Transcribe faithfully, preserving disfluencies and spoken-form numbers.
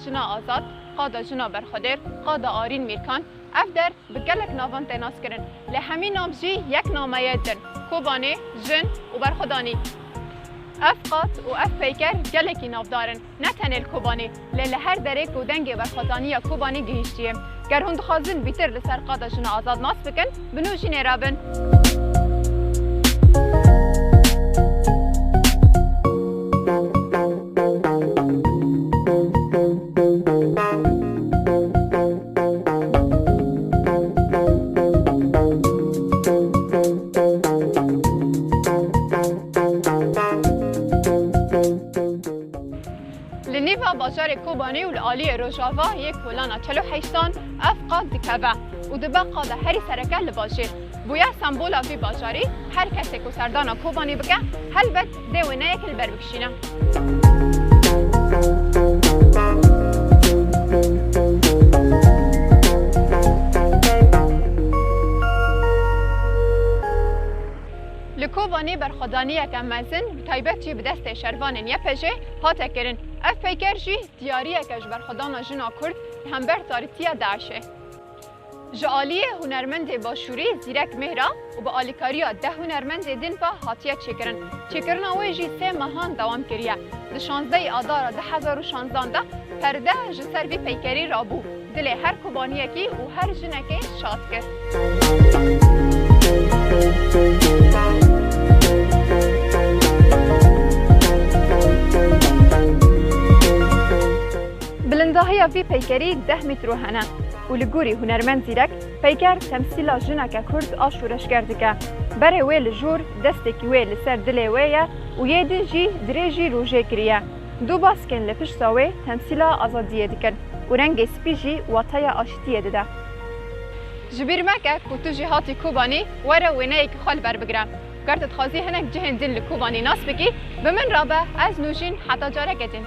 Jina Azad, qada jina Berxwedêr, qada Arîn Mîrkan, ev der bi gelek navan tê naskirin. Lê hemî nav jî yek nameye din, Kobanê, jin û berxwedanî. Ev qad û ev peyker gelekî navdar in. Ne tenê li Kobanê, lê li her derê ku dengê berxwedaniya Kobanê gihîştiye. Ger hûn dixwazin bîtir li ser qada Jina Azad nas bikin, bi nûjînê re bin. Li nîva bajarê Kobanê û li aliyê rojava yê kolana çel û heştan ev qad dikeve û dibe qada herî sereke li bajêr. Bûye sembola vî bajarî, her kesê ku serdana Kobanê bike, helbet dê wêneyek li ber bikişîne. Li Kobanê berxwedaniyeke mezin, bi taybet jî bi destê şervanên Y P J hate kirin. Ev peyker jî diyariyeke ji berxwedana jina Kurd li hember tarîtiya DAIŞê. Ji aliyê hunermendê başûrî Zîrek Mihra û bi alîkariya deh hunermendê din ve hatiye çêkirin. Çêkirina wê jî sê mehan dewam kiriye. Di şazdehê Adara du hezar û şanzdan de perde ji ser vî peykerî rabû. Dilê her Kobaniyekî û her jinekê şad kir. Bilindahiya vî peykerî deh mîtro hene û li gorî hunermend Zîrek, peyker temsîla jineke Kurd a şoreşger dike. Berê wê li jor, destekî wê li ser dilê wê ye û yê din jî dirêjî rojê kiriye. Du baskên li pişta wê temsîla azadiyê dikin û rengê spî jî wateya aştiyê dide. Ji bîr meke ku tu jî hatî Kobanî, were wêneyekî xwe li ber bigire. Ger tu dixwazî hinek cihên din li Kobanî nas bikî, bi min re be, ez nûjîn heta careke din.